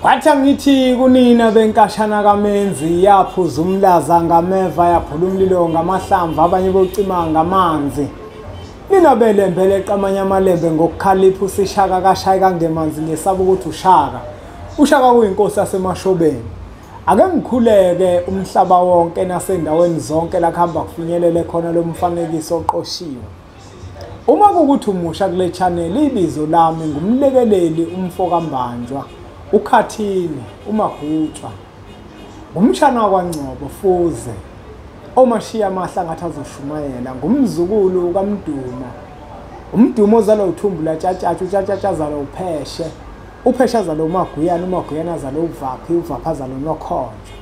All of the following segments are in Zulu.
Bathi angithi kunina benkashana kaMenzi, yaphuza umlaza ngameva, yaphula umlilo ngamahlamvu, abanye bocima ngamanzi. Nina belembe leqamanye amalembe ngokukhalipha, usishaka kashayi kangemanzi, ngesaba ukuthi ushaka. Ushaka kuyinkosi yaseMashobeni. Ake ngikhuleke umhlaba wonke nasendaweni zonke la kuhamba kufinyelele khona lo mfanekiso oqoshiwe. Uma kukuthi umusha kule channel, ibizo lami ngumlekeleli umfokaMbanjwa, uKhathini uMagutshwa, ngumshana wakwaNgcobo Fuze, omashiya amahla ngathi azoshumayela, ngumzukulu kaMdumo, uMdumo ozalwa uThumbu laTshatshatsha, uTshatshatsha azalwa uPheshe, uPheshe azalwa uMaguyana, uMaguyana azalwa uVaphi, uVaphi azalwa uNokhonjwa.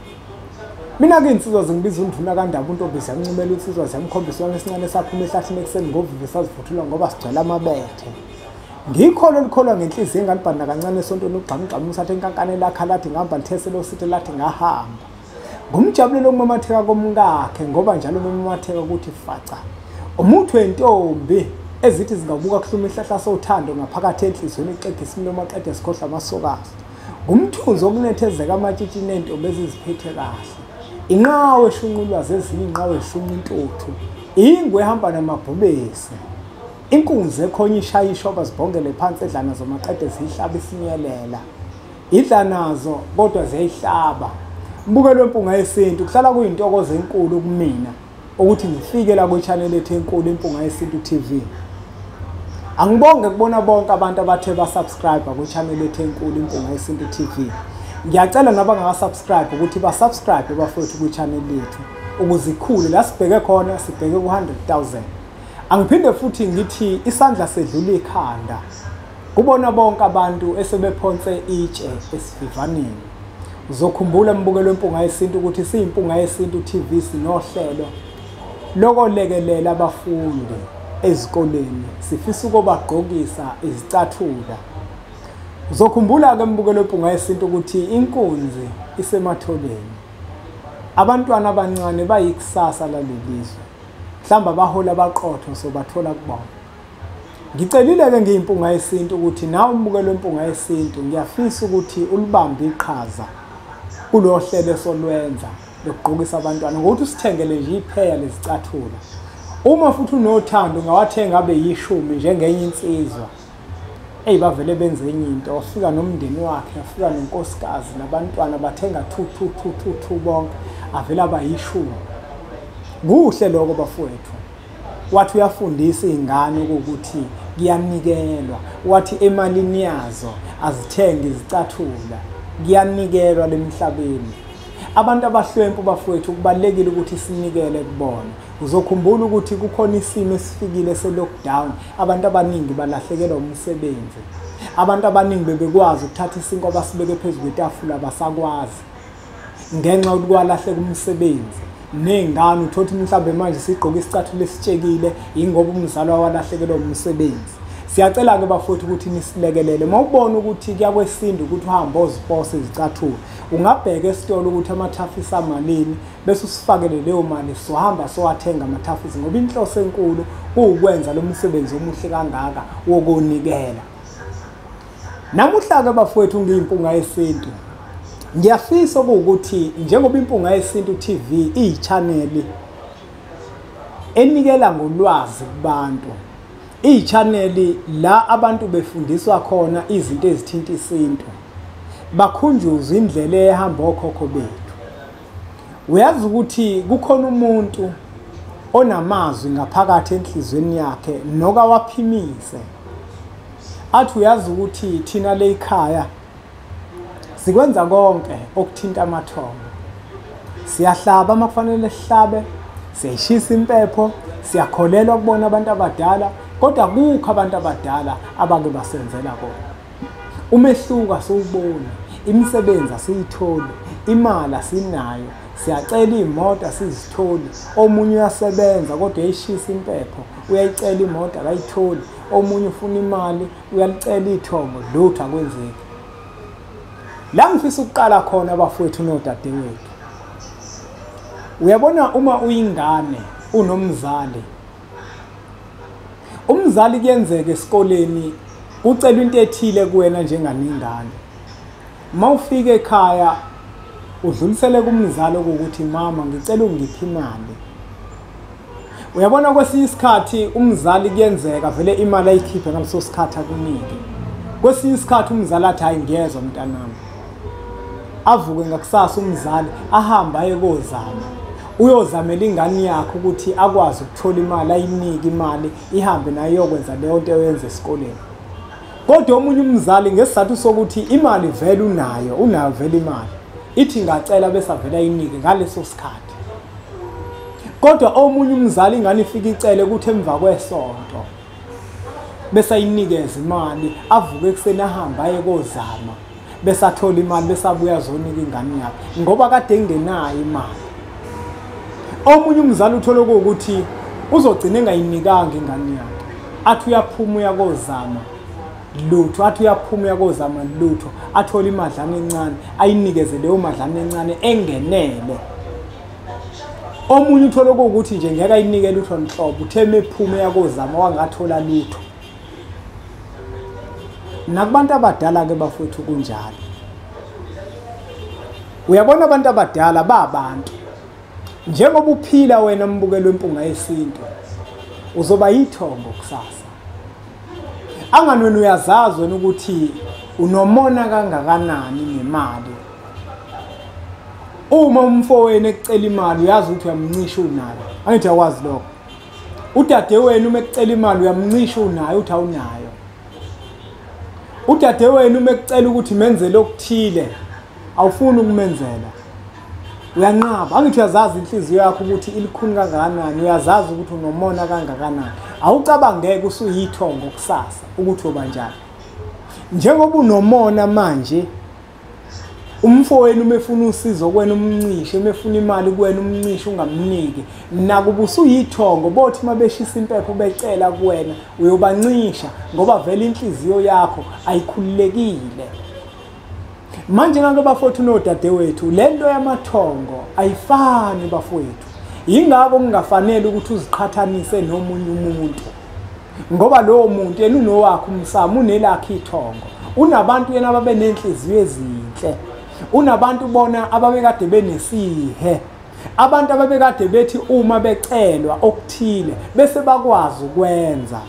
Mina-ke iy'nsizwa zingibiza unduna kaNdaba, untombi ziyancumela insizwa, ziyamkhombisa iswane esincane saphuma ehlathini ekuseni ngovivi, sazivuthulwa ngoba sigcwele amabethe. Ngikholwa elikholwa ngenhliziyo engalibhanda kancane esontweni, ugqamugqamu usathe inkankane lakha lathi ngihamba lithese losithe lathi ngahamba. Ngumjabulelo okumamatheka komkakhe ngoba njalo umamatheka ukuthi faca. Umuthi wentombi ezithi zingabuka kuhluma ihlahla sothando ngaphakathi enhliziyweni, ixegisa imilomo aqede sikhohlwa amasokazi. Ngumthunzi okunethezeka amatshitshi nentombi eziziphethe kahle. Inqawe eshunqulwa zezinye inqawe eshunqa intuthu. Ingwe ehamba namabhubesi. Inkunzi ekhonya ishaya ishoba zibhongele phansi edla nazo maqede ziyihlaba isinyelela. Idla nazo kodwa ziyayihlaba. Mbukelo wempunga yesintu, kuhlala kuyintokozo enkulu kumina ukuthi ngifike la kwi-channel ethu enkulu Impunga Yesintu TV. Angibonge kubona bonke abantu abathe ba-subscribe kwi-channel ethu enkulu Impunga Yesintu TV. Ngiyacela nabangaka-subscribe ukuthi ba-subscribe bafowethu kwi-channel yethu ukuze ikhule. La sibheke khona sibheke ku-100,000. Angiphinde futhi ngithi isandla sedlula ikhanda kubona bonke abantu esebephonse itshe esivivaneni. Uzokhumbula mbukelo wempunga yesintu ukuthi siyiMpunga Yesintu TV, sinohlelo lokolekelela abafundi ezikoleni, sifisa ukubagqokisa izicathula. Uzokhumbula ke mbukelo wempunga yesintu ukuthi inkunzi isematholeni. Abantwana abancane bayikusasa lalelizwe, mhlawumbe abaholi abaqotho sobathola kubona. Ngicelile-ke ngiyiMpunga Yesintu ukuthi nawe umbukelo wempunga yesintu, ngiyafisa ukuthi ulibambe iqhaza kulo hlelo esolwenza lokugqokisa abantwana ngokuthi usithengele nje ipheya lezicathula. Uma futhi unothando ungawathenga abe yishumi njengenye insizwa. Eyi, bavele benze enye into, wafika nomndeni wakhe, wafika nonkosikazi nabantwana, bathenga 2 2 2 2 2 bonke, avele aba yishumi. Kuhle lokho bafowethu. Wathi uyafundisa iy'ngane ukuthi kuyanikelwa, wathi emalini yazo azithenge izicathula, kuyanikelwa lemhlabeni. Abantu abahlwempu bafowethu kubalulekile ukuthi sinikele kubona. Uzokhumbula ukuthi kukhona isimo esifikile se-lockdown, abantu abaningi balahlekelwa umsebenzi. Abantu abaningi bebekwazi ukuthatha isinkwa basibeke phezu kwetafula, basakwazi ngenxa yokuthi kwalahleka umsebenzi. Ney'ngane uthola ukuthi mhlawumbe manje sigqoke isicathulo esitshekile yingoba umzali walahlekelwa umsebenzi. Siyacela-ke bafowethu ukuthi nisilekelele. Uma ubona ukuthi kuyakwesinda ukuthi uhambe oziposa izicathulo, ungabheka esitolo ukuthi amathafisi amalini, bese usifakele leyo mali, sohamba sowathenga amathafisi, ngoba inhloso enkulu kuwukwenza lo msebenzi omuhle kangaka wokunikela. Namuhla-ke bafowethu ngiyiMpunga Yesintu, ngiyafisa ukuthi njengoba Impunga Yesintu TV iyi-channel enikela ngolwazi kubantu, iyi-channel la abantu befundiswa khona izinto ezithinta isintu, bakhunjuzwe indlela ehamba okhokho bethu. Uyazi ukuthi kukhona umuntu onamazwi ngaphakathi enhliziyweni yakhe nokawaphimise, athi uyazi ukuthi thina le ekhaya sikwenza konke okuthinta amathongo, siyahlaba uma kufanele sihlabe, siyayishisa impepho, siyakholelwa kubona abantu abadala, kodwa kukho abantu abadala abake basenzela kona. Umehluko asiwuboni, imisebenzi asiyitholi, imali asinayo, siyacela iy'moto asizitholi. Omunye uyasebenza kodwa uyayishisa impepho, uyayicela imoto akayitholi. Omunye ufuna imali, uyalicela ithongo, lutho akwenzeki. La ngifisa ukuqala khona bafowethu nodadewethu, uyabona uma uyingane unomzali, umzali kuyenzeka esikoleni ucela into ethile kuwena njenganingane, Mawufika ekhaya udlulisele kumzali ukuthi mama ngicela ungiphe imali. Uyabona kwesinye isikhathi umzali kuyenzeka vele imali ayikhiphe ngaleso sikhathi akunike. Kwesinye isikhathi umzali athi hayi ngiyezwa mntanami. Avuke ngakusasa umzali ahambe aye kozama. Uyozamela ingane yakhe ukuthi akwazi ukuthola imali, ayinike imali ihambe nayo iyokwenza leyo nto eyenza esikoleni. Kodwa omunye umzali ngesizathu sokuthi imali vele unayo, unayo vele imali, ithi ngacela bese avela ayinike ngaleso sikhathi. Kodwa omunye umzali ingane ifika icele ukuthi emva kwesonto bese ayinikeza imali, avuke ekuseni ahambe aye kozama, bese athola imali bese abuya azonika ingane yakhe ngoba kade engenayo imali. Omunye umzali uthola ukuthi uzogcina engayinikanga ingane yakhe, athi uyaphuma uyakozama lutho, athi uyaphuma uyakozama lutho, athole imadlana encane ayinikeze leyo madlana encane engenele. Omunye uthola ukuthi nje ngeke ayinike lutho nhlobo, uthe mephume uyakozama wangathola lutho. Nakubantu abadala ke bafowethu kunjalo. Uyabona abantu abadala babantu. Njengoba uphila wena mbukelo wempunga yesintu, uzoba yithongo kusasa. Angani wena uyazazi wena ukuthi unomona kangakanani ngemali. Uma umfowenu ekucela imali uyazi ukuthi uyamncisha unayo. Angithi uyakwazi lokho. Udadewenu uma ekucela imali uyamncisha unayo, uthi awunayo. Udadewenu uma ekucela ukuthi menzele okuthile, awufuni ukumenzela. Uyanqaba. Angithi uyazazi inhliziyo yakho ukuthi ilikhuni kangakanani, uyazazi ukuthi unomona kangakanani. Awucabangeke usuyithongo kusasa ukuthi uba njani. Njengoba unomona manje, umfowenu uma efuna usizo kuwena umncishe, uma efuna imali kuwena umncishe ungamniki. Nakuba usuyithongo, bothi uma beshisa impepho becela kuwena uyobancisha ngoba vele inhliziyo yakho ayikhululekile. Manje ngake bafowethu nodadewethu, lento yamathongo ayifani bafowethu. Yingakho kungafanele ukuthi uziqhathanise nomunye umuntu, ngoba lowo muntu yena unowakhe umsamo, unelakhe ithongo. Unabantu yena ababe nenhliziyo ezinhle, unabantu bona ababekade benesihe, abantu ababekade bethi uma becelwa okuthile bese bakwazi ukwenza.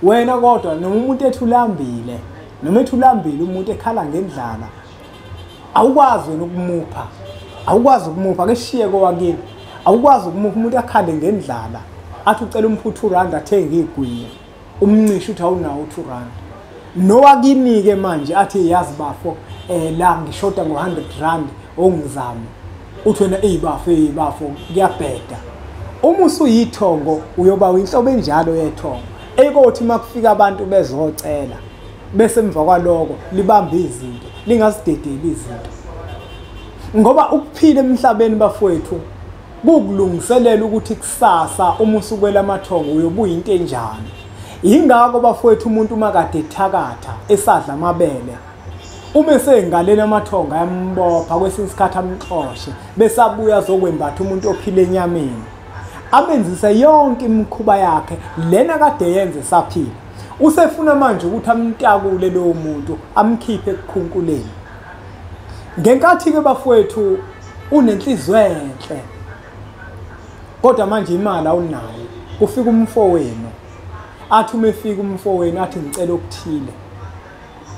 Wena kodwa noma umuntu ethi ulambile, noma ethi ulambile umuntu ekhala ngendlala, awukwazi wena ukumupha, awukwazi ukumupha, ake sishiye kowakini, awukwazi ukumupha umuntu akhale ngendlala athi ucela umphe u2 rand athenge igwinya, umncishe uthi awunawo u2 rand. Nowakini-ke manje athi yazi bafo, la ngishoda ngo-100 rand ongizama, uthi wena eyi bafo, eyi bafo kuyabheda. Uma usuyithongo uyoba inhlobo enjalo yethongo ekothi uma kufika abantu bezocela bese emva kwaloko libambe izinto, lingazidedeli izinto. Ngoba ukuphila emhlabeni bafowethu kukulungiselela ukuthi kusasa uma usukwela amathongo uyobuya into enjani. Yingakho bafowethu umuntu uma kade ethakatha esadla amabele, uma esengaleni amathongo ayambopha, kwesinye isikhathi amxoshe, bese abuya azokwembatha umuntu ophila enyameni, amenzise yonke imikhuba yakhe lena kade yenze saphila. Usefuna manje ukuthi amtakule lowo muntu, amkhiphe ekukhunkuleni. Ngenkathi-ke bafowethu unenhliziyo enhle, kodwa manje imali awunayo, kufika umfowenu, athi uma efika umfowenu athi ngicela okuthile,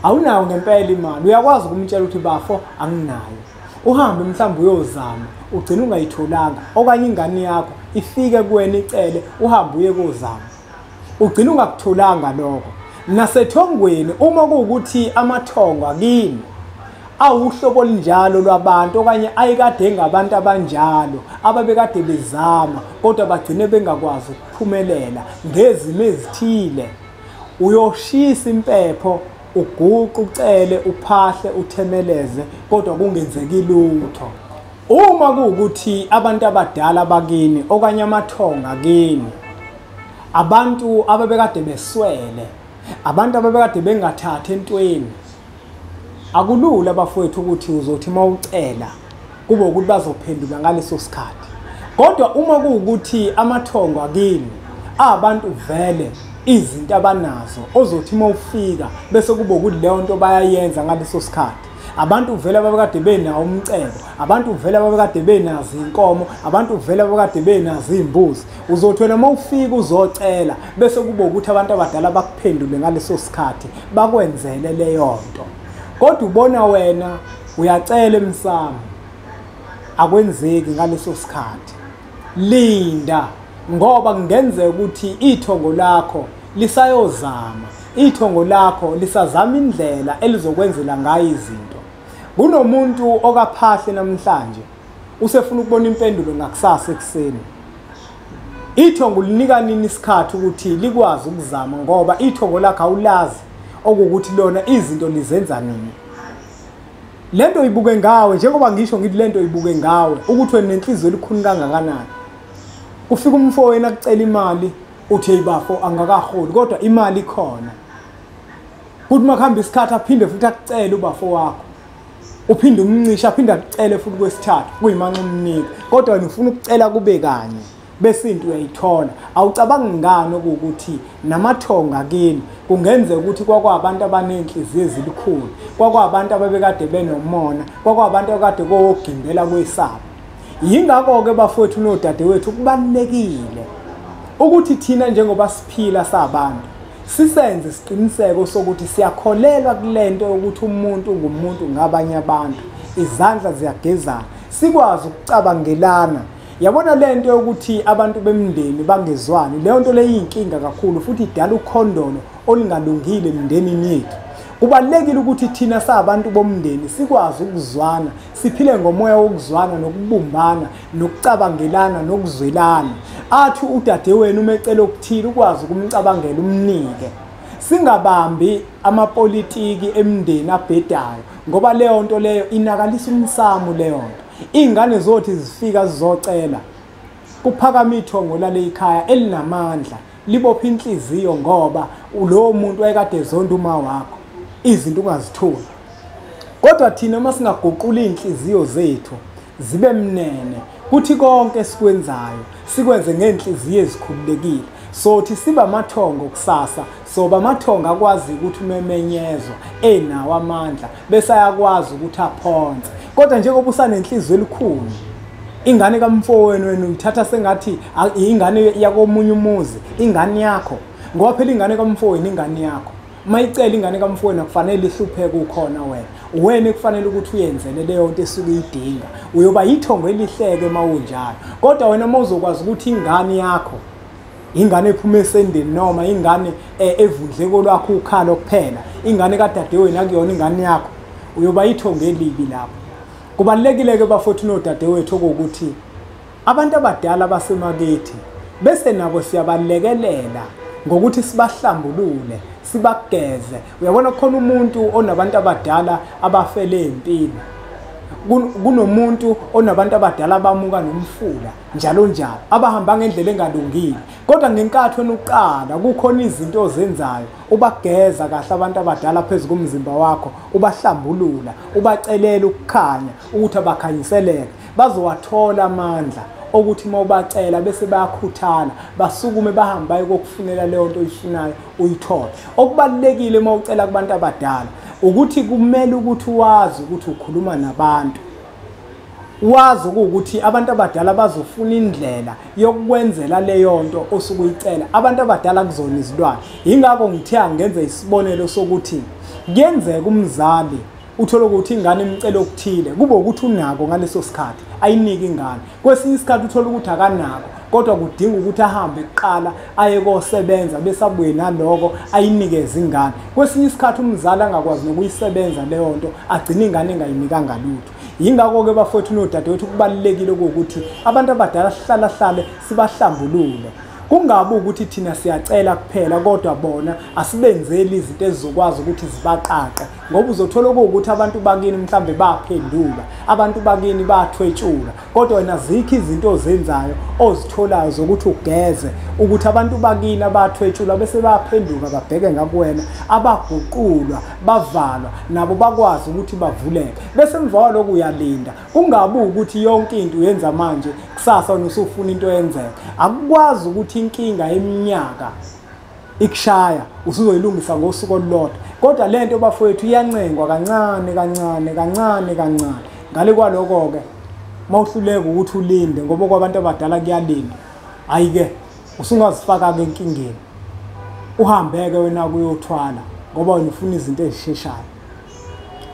awunayo ngempela imali, uyakwazi ukumtshela ukuthi bafo anginayo. Uhambe mhlawumbe uyozama, ugcine ungayitholanga, okanye ingane yakho ifike kuwena icele, uhambe uye kozama, ugcine ungakutholanga lokho. Nasethongweni uma kuwukuthi amathongo akini awuhlobo olunjalo lwabantu, okanye ayikade ngabantu abanjalo ababekade bezama kodwa bagcine bengakwazi ukuphumelela ngezimo ezithile, uyoshisa impepho, uguqe, ucele, uphahle, uthemeleze, kodwa kungenzeki lutho. Uma kuwukuthi abantu abadala bakini okanye amathonga kini, abantu ababekade beswele, abantu ababekade bengathathi entweni, akulula bafowethu ukuthi uzothi mawucela kube ukuthi bazophendula ngaleso sikhathi. Kodwa uma kuwukuthi amathongo akini abantu vele izinto abanazo ozothi uma ufika bese kube ukuthi leyo nto bayayenza ngaleso sikhathi. Abantu vele ababekade benawo umcebo, abantu vele ababekade benazo inkomo, abantu vele ababekade benazo izimbuzi. Uzothi wena uma ufika uzocela bese kube ukuthi abantu abadala bakuphendule ngaleso sikhathi, bakwenzele leyo nto. Kodwa ubona wena uyacela emsamo, akwenzeki ngaleso sikhathi. Linda, ngoba kungenzeka ukuthi ithongo lakho lisayozama, ithongo lakho lisazama indlela elizokwenzela ngayo izinto. Kunomuntu okaphahle namhlanje usefuna ukubona impendulo ngakusasa ekuseni. Ithongo linika nini isikhathi ukuthi likwazi ukuzama, ngoba ithongo lakho awulazi okuwukuthi lona izinto lizenza nini. Lento ibuke ngawe, njengoba ngisho ngithi lento ibuke ngawe ukuthi wena nenhliziyo elikhulu kangakanani. Kufika umfowenu akucela imali, uthi hey bafo angakaholi, kodwa imali ikhona. Kuthi makuhamba isikhathi aphinde futhi akucele ubafo wakho, uphinde umncishe, aphinde akucele futhi kwesithathu, kuyimanxa umnike. Kodwa wena ufuna ukucela kube kanye, bese into uyayithola. Awucabangi ngani ukuthi namathonga kini kungenzeka ukuthi kwakwabantu abanenhliziyo ezilikhulu, kwakwabantu ababekade benomona, kwakwabantu akade kogimbela kwesabo. Yingakho-ke bafowethu nodadewethu kubalulekile ukuthi thina njengoba siphila sabantu sisenze isiqiniseko sokuthi siyakholelwa kulento yokuthi umuntu ngumuntu ngabanye abantu, izandla ziyagezana, sikwazi ukucabangelana. Yabona lento yokuthi abantu bemndeni bangezwani, leyo nto leyo iyinkinga kakhulu futhi idala ukhondolo olungalungile emndenini yethu. Kubalulekile ukuthi thina sabantu bomndeni sikwazi ukuzwana, siphile ngomoya wokuzwana nokubumbana nokucabangelana nokuzwelana. Athi udadewenu uma ecela okuthile ukwazi ukumcabangela umnike. Singabambi amapolitiki emndeni abhedayo, ngoba leyo nto leyo inakalisa umsamo leyo nto. Iy'ngane zothi zifika zizocela, kuphakama ithongo lale ikhaya elinamandla, libopha inhliziyo ngoba lowo muntu wayekade ezonda uma wakho, izinto ungazitholi. Kodwa thina uma singaguqula iy'nhliziyo zethu zibe mnene, kuthi konke esikwenzayo sikwenze ngey'nhliziyo ezikhululekile, sothi siba amathongo kusasa, soba amathongo akwazi ukuthi umemenyezwa enawo amandla, bese ayakwazi ukuthi aphonse. Kodwa njengoba usanenhliziyo elikhulu, ingane kamfowenu wena uyithatha sengathi ingane yakomunye umuzi, ingane yakho, ngoba phela ingane kamfowenu ingane yakho. Mayicela ingane kamfowenu akufanele ihlupheke ukhona wena. Wena kufanele ukuthi uyenzele leyo nto esuke uyidinga. Uyoba yithongo elihleke mawunjalo. Kodwa wena mawuzokwazi ukuthi ingane yakho, ingane ephuma esendeni noma ingane evundle kolwakho ukhalo kuphela, ingane kadadewenu akuyona ingane yakho, uyoba yithongo elibi lapho. Kubalulekile ke bafowethu nodadewethu ukuthi abantu abadala basemakithi bese nabo siyabalekelela ngokuthi sibahlambulule, sibageze. Uyabona khona umuntu onabantu abadala abafele empini, kunomuntu onabantu abadala abamuka nomfula njalo njalo, abahamba ngendlela engalungile. Kodwa ngenkathi wena uqala kukhona izinto ozenzayo, ubageza kahle abantu abadala phezu komzimba wakho, ubahlambulula, ubacelela ukukhanya ukuthi abakhanyiseleke, bazowathola amandla okuthi uma ubacela bese bayakhuthala, basukume bahambe baye kokufunela leyo nto oyifunayo uyithole. Okubalulekile uma ucela kubantu abadala ukuthi kumele ukuthi wazi ukuthi ukhuluma nabantu, wazi ukuthi abantu abadala bazofuna indlela yokukwenzela leyo nto osuke uyicela. Abantu abadala kuzona izilwane. Yingakho ngithe angenze isibonelo sokuthi kuyenzeka umzali uthole ukuthi ingane imcela okuthile, kube ukuthi unako ngaleso sikhathi ayinike ingane. Kwesinye isikhathi uthole ukuthi akanako, kodwa kudinga ukuthi ahambe kuqala aye kosebenza bese abuye naloko ayinikeze ingane. Kwesinye isikhathi umzali angakwazi nokuyisebenza leyo nto, agcine ingane engayinikanga lutho. Yingakho-ke bafowethu nodadewethu kubalulekile ukuthi abantu abadala sihlala hlale sibahlambulule. Kungabi ukuthi thina siyacela kuphela, kodwa bona asibenzeli izinto ezizokwazi ukuthi zibaqaqe, ngoba uzothola ukuthi abantu bakini mhlambe baphendula, abantu bakini bathwetshula, kodwa wena zikho izinto ozenzayo ozitholayo zokuthi ugeze ukuthi abantu bakini abathwetshula bese baphenduka babheke ngakuwena, abaguqulwa bavalwa nabo bakwazi ukuthi bavuleke. Bese emva kwaloko uyalinda, kungabi ukuthi yonke into uyenza manje, kusasa wena usufuna into yenzeka. Akukwazi ukuthi inkinga yeminyaka ikushaya usuzoyilungisa ngosuku olulodwa. Kodwa lento bafowethu iyancengwa kancane kancane kancane kancane. Ngale kwaloko ke mawuhluleka ukuthi ulinde, ngoba kwabantu abadala kuyalinda, hayi-ke usungazifaka ke enkingeni, uhambeke wena kuyothwala ngoba wena ufuna izinto ezisheshayo.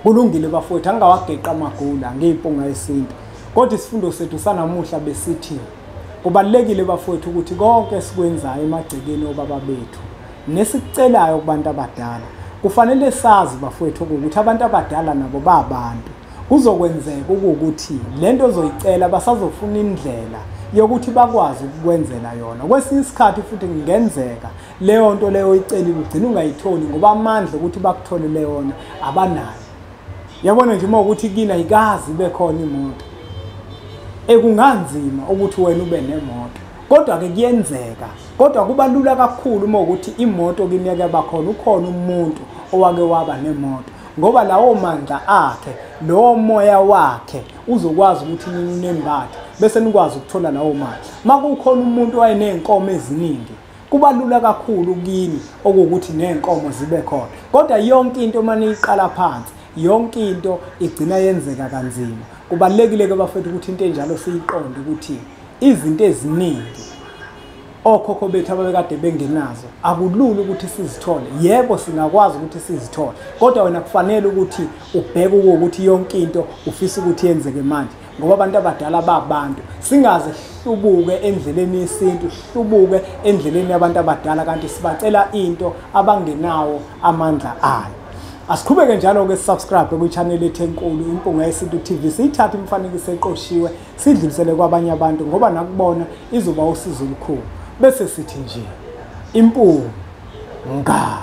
Kulungile bafowethu, angingawageqa amagula ngeyimpunga yesintu, kodwa isifundo sethu sanamuhla besithi kubalulekile bafowethu ukuthi konke esikwenzayo emagcekeni obaba bethu nesikucelayo kubantu abadala, kufanele sazi bafowethu ukuthi abantu abadala nabo babantu. Kuzokwenzeka ukuthi lento ozoyicela basazofuna indlela yokuthi bakwazi ukukwenzela yona. Kwesinye isikhathi futhi kungenzeka leyo nto leyo oyicelile ugcine ungayitholi ngoba amandla ukuthi bakutholele yona abanayo. Yabona nje uma ukuthi kina ayikazi ibe khona imoto, ekunganzima ukuthi wena ube nemoto, kodwa-ke kuyenzeka. Kodwa kuba lula kakhulu uma ukuthi imoto kini yake yaba khona, ukhona umuntu owake waba nemoto, ngoba lawo mandla akhe, lowo moya wakhe uzokwazi ukuthi nini nembatha bese nikwazi ukuthola lawo mandla. Makukhona umuntu owayeney'nkomo eziningi, kuba lula kakhulu kini okuwukuthi ney'nkomo zibe khona. Kodwa yonke into uma niyiqala phansi, yonke into igcina yenzeka kanzima. Kubalulekile-ke bafethu ukuthi into enjalo siyiqonde, ukuthi izinto eziningi okhokho bethu ababekade bengenazo akulula ukuthi sizithole. Yebo, singakwazi ukuthi sizithole, kodwa wena kufanele ukuthi ubheke ukuthi yonke into ufisa ukuthi yenzeke manje, ngoba abantu abadala babantu. Singaze hlubuke endleleni yesintu, hlubuke endleleni yabantu abadala, kanti sibacela into abangenawo amandla ayo. Asiqhubeke njalo-ke subscribe kwi-channel yethu enkulu Impunga Yesintu TV, siyithathe imifanekiso eqoshiwe sidlulisele kwabanye abantu, ngoba nakubona izoba usizo olukhulu. Bese sithi nje impunga.